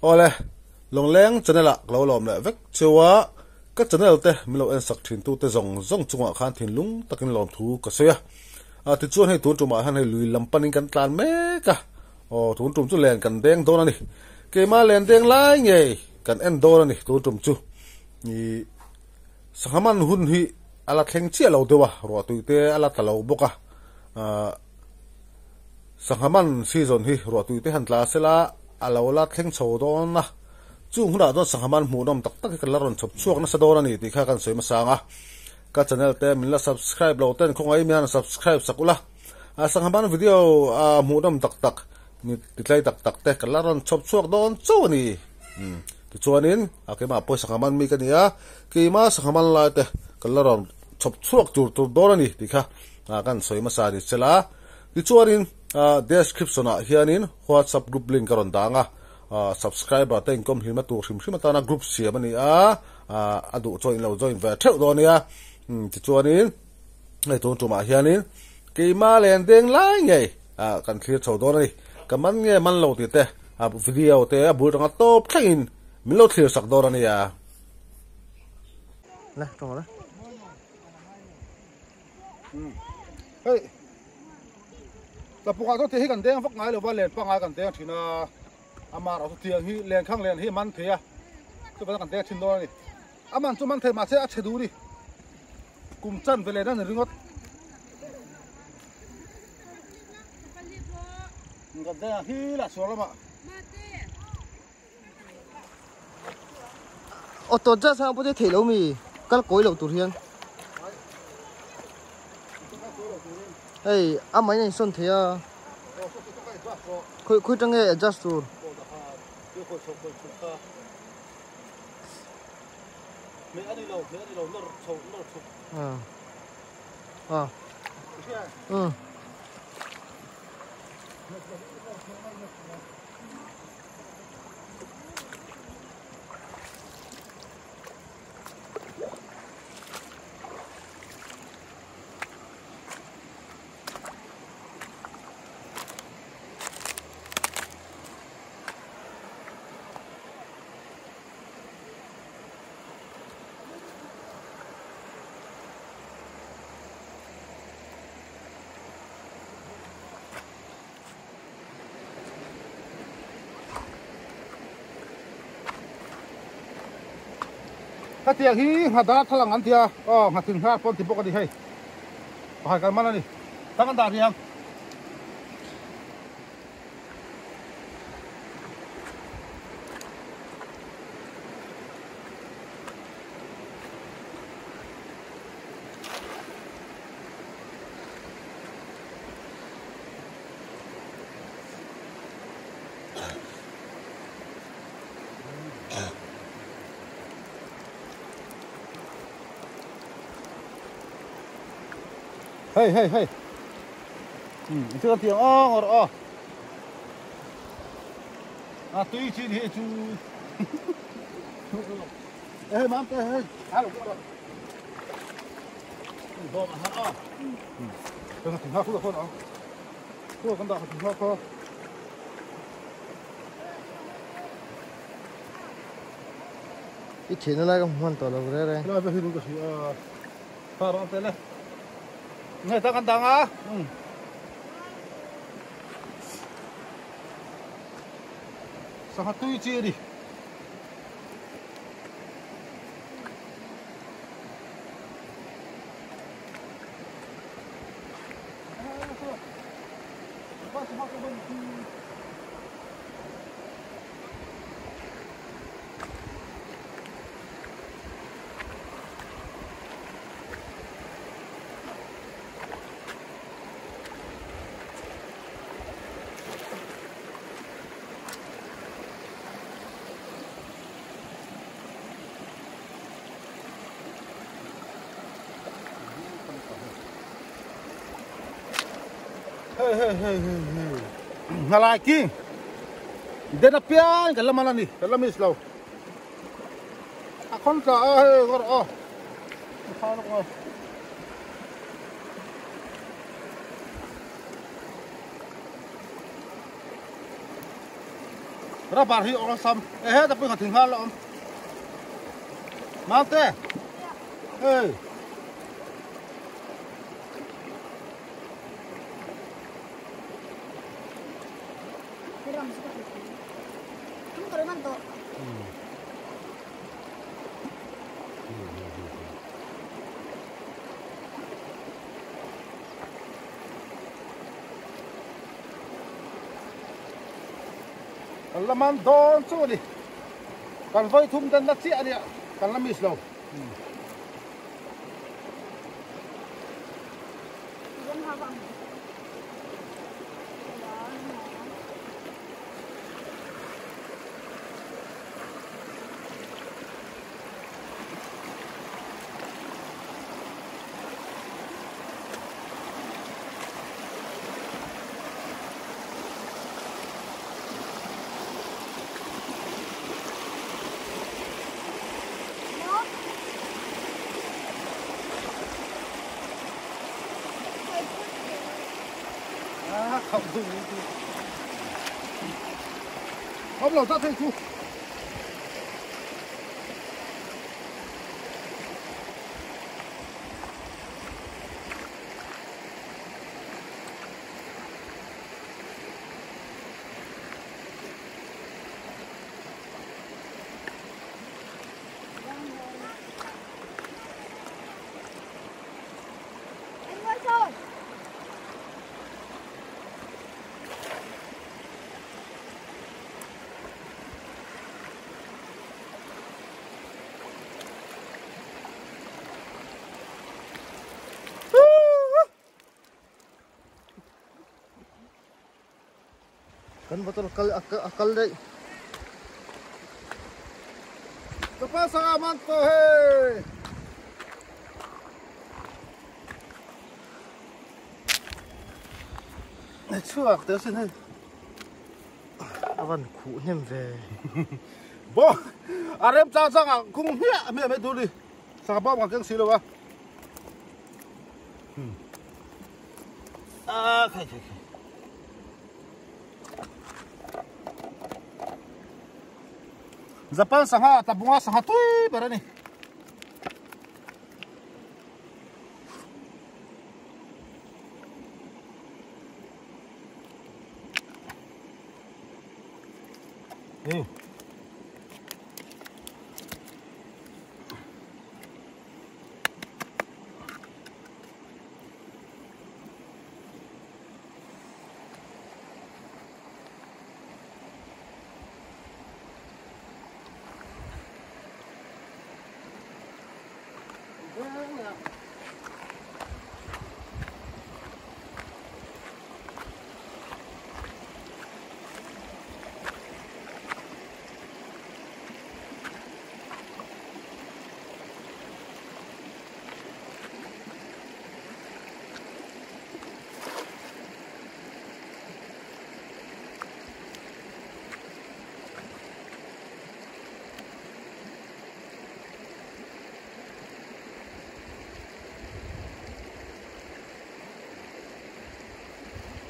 Awle, Lawngleng channel ah ka lo lawm leh vek cheu a, ka channel te min lo en sak thin tu te zawng zawng chungah khan thinlung takin lawmthu ka sawi a. A tichuan hei tun tumah hian hei lui lam panin kan tlan mek a, aw tun tum chu len kan deng dawn a ni. Keimah len deng lai ngei kan en dawn a ni tun tum chu. Ih sangha man hun hi a la thleng chiah lo deuh a, ruahtui te a la tla lo bawk a, ah sangha man season hi ruahtui te han tla sela a lo la thleng chho dawn a, chung hunah chuan sangha man hmuhnawm tak tak hi kan la rawn chhawp chhuak nasa dawn a ni tih kha kan sawi hmasa ang a. Ka channel te min la subscribe lo ten khawngaih mi han subscribe sak ula a sangha man video a hmuhnawm tak tak mi titlai tak tak te ka la rawn chhawp chhuak dawn chauh a ni umm tichuanin a keimah pawh sangha man mi ka ni a keimah sangha man lai te ka la rawn chhawp chhuak tur tur dawn a ni tih kha a kan sawi hmasa ni sela tichuanin a description ah hianin whatsapp group link ka rawn dang a subscriber te inkawm hlimna tur hrim hrim atana group siam a ni a. A duh chuan in lo join ve theuh dawn nia. Tichuanin hei tun tumah hianin keimah len deng lai ngei kan thlir chho dawn a ni. Ka man nge man lo tih te video te a bul tanga tawp thlengin min lo thlir sak dawn a nia. Le tawng le. Hei Tlapukah chuan thei hi kan deng vak ngai lova len pangai kan deng thin a. Amah erawh chu tiang hi lenkhang len hi a man thei a, chuvang kan deng thin dawn a ni. A man chu man thei mahse a chhe duh a ni. Kum chan ve len a ni ringawt. Kan deng a hi lah sual lamah. Auto just ang pawh thei lo mi kal kawi loh tur hian. Hei a mai a insawn thei a. Khawi khawi tang nge adjust tur. A a um. Hetiang hi ngha thalang an tia aw ngha thing hnar pawn ti bawk a ni hei. Pakhat kan man a ni. Tang an dah rih ang. Hei hei hei. Chu kan tiang awng awr aw. A tui chin hi chu. Hei mam te hei. Halo. Bom ha a. Kan thing ha khu khon a. Khu kan da thing ha kho. I thihna lai ka hmu hman tawh lo reng reng. Lai hi ka hria a. Tha rawh te le. Nge ta kan dang a. Sangha tui chi a ni. Hei hei hei hei hei Ngalai ki Den apiang kan la man a ni kan la miss lo A khawn tla a hei kawr aw A kha lawk aw Rubber hi awlsam e heta pawh thing nghal a awm. Mate. Hey. Kan la man dawn chu a ni. Kan vawi thum den na chiah a nia, kan la miss lo. Không lẩu ra thêm chú. Kan motor kal akal dei. Kapal sanga man to he. Này chuak te sin hei. Avan khu hnem ve. Bo. Arem cha changa kung hia me me duli. Sanga ba ma keng si lo wa. À khai khai khai. Japan sangha tabunga sangha tui berani.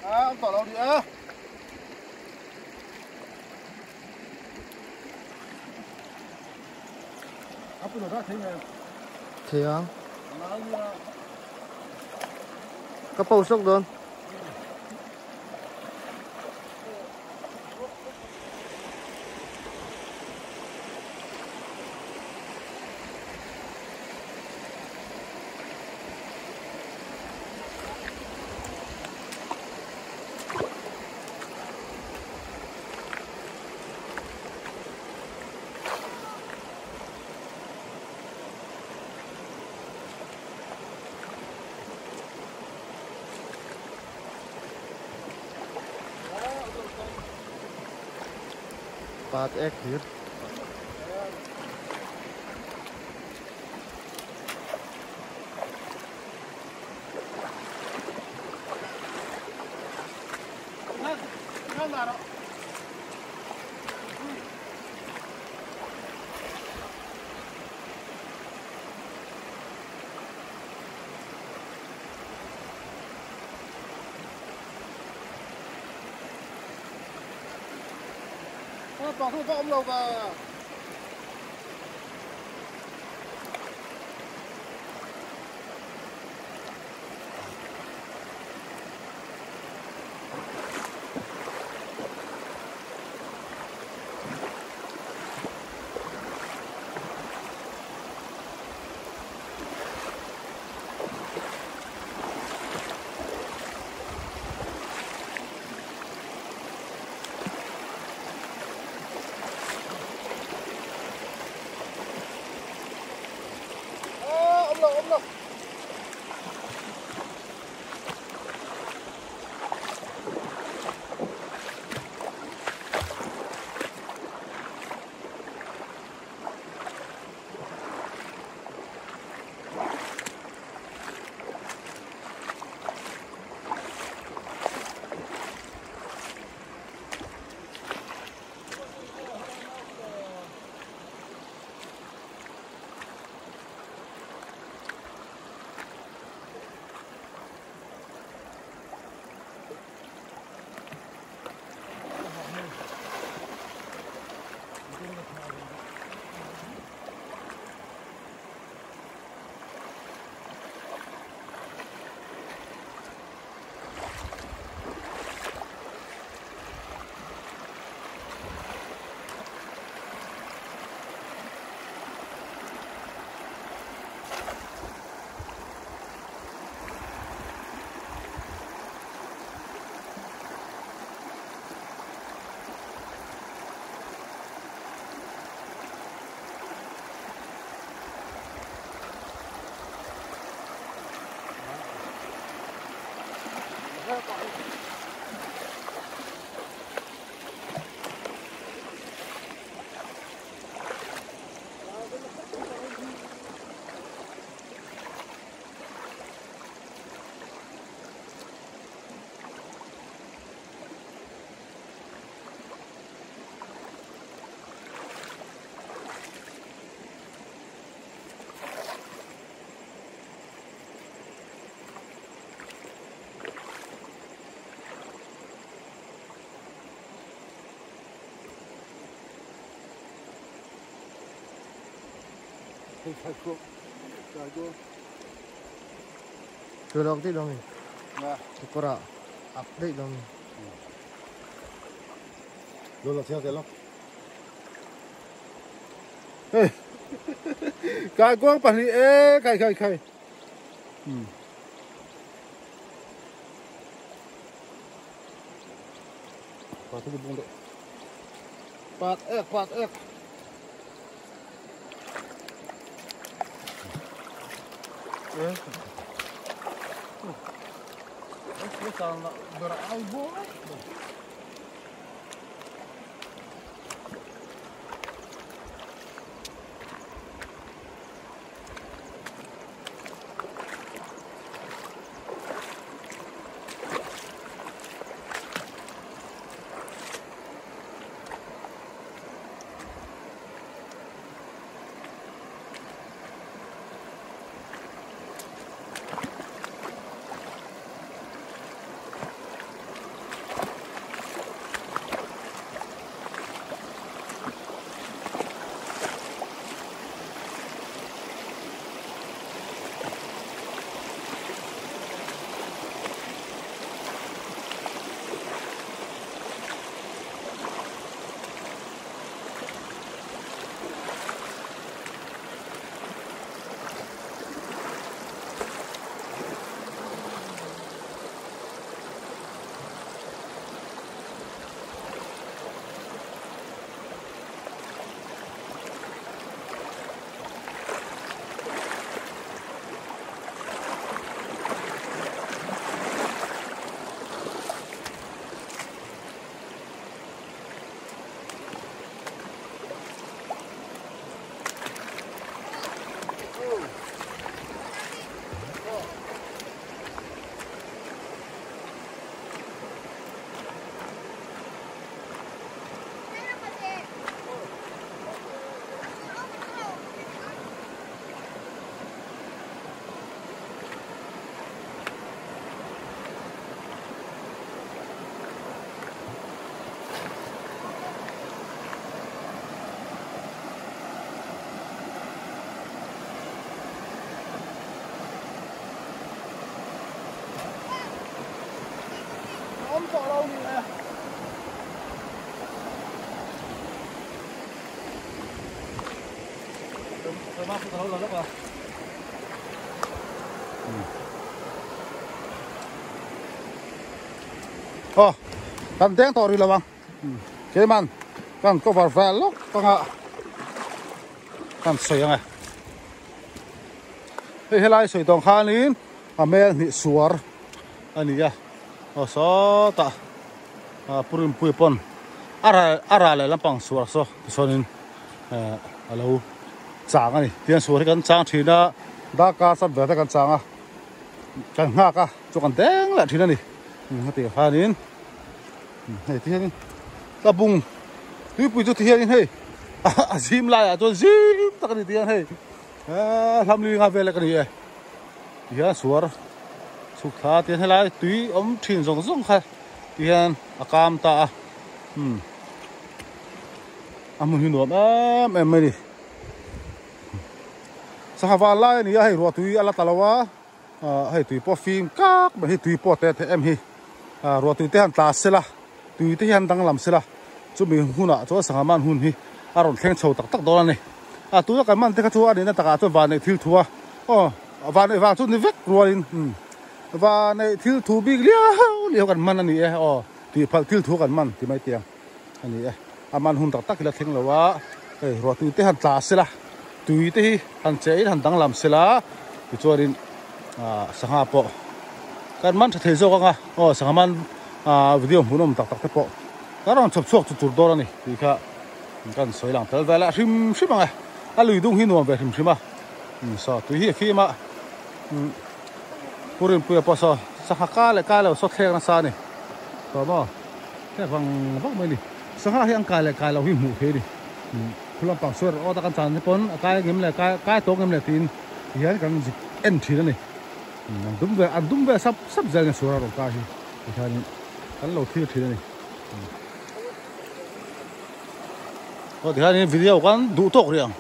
À, tỏ đâu đi á. Thế á. Có bầu sốc luôn. Paat ek hier. Pang thu vak awm lo ve. Turok di dong. Kora update dong. Lo theo cái lóc. Cái quang bản ê khai khai khai. Phát cái bung đấy. Phát ép phát ép. tawh lo ni e. Aw kan deng tawh rih lo ang keiman kan cover vel lawk anga kan sawi ang e hei helai sawi tawng khanin a mel hnih suar a ni a aw sawtah ah purinpui pawn a ral a ral leh lampang suar saw tichuanin eh a lo chang a ni tiang suar hi kan chang thin a darkar chan vel te kan chang a kan nghak a chu kan deng leh thin a ni heti khanin hei ti hianin ka bung tuipui chu ti hianin hei a zim laiah chuan zim tak a ni ti hian hei eh hlam li nga vel ka ni e ti hian suar chhuk thla ti hian helai tui awm thin zawng zawng kha ti hian a kam ta a umm a hmun hi nuam em em mai a ni sangha val lai a ni a hei ruah tui a la ta lo a ah hei tui pawh fim kak mai hi tui pawh te theih em hi ah ruah tui te han tla sela tui te hi han danglam sela chumi hunah chuan sangha man hun hi a rawn thleng chho tak tak dawn a ni ah tuna kan man te kha chu a nihna takah chuan vanneih thil thu a aw vanneih vang chu ni vek rualin umm vanneih thil thu bik liau liau kan man a ni e aw tih phalh thil thu kan man ti mai tiang a ni e a man hun tak tak hi la thleng lo a hei ruah tui te han tla sela tui te hi han che in han danglam sela tichuanin ah sangha pawh kan man tha thei zawk ang a aw sangha man ah video hmuhnawm tak tak te pawh kan rawn chhawp chhuak chu tur dawn a ni tih kha kan sawi lang tel vel a hrim hrim ang e a lui dung hi nuam ve hrim hrim a saw tui hi a fim a pu Rinpuia pawh saw sangha ka leh ka lo saw thlek nasa a ni saw maw. Hei vang vang mai a ni. Sangha hi an kai leh kai loh hi hmuh theih a ni. Khu lampang suar awt a kan chan te pawn a kai ngem leh kai kai tawk ngem leh tiin ti hian kan zuk en thin a ni. An dum ve an dum ve sap sap zel nge suar a rawn kai hi ti hianin kan lo thlir thin a ni. Aw ti hianin video kan duh tawk rih ang.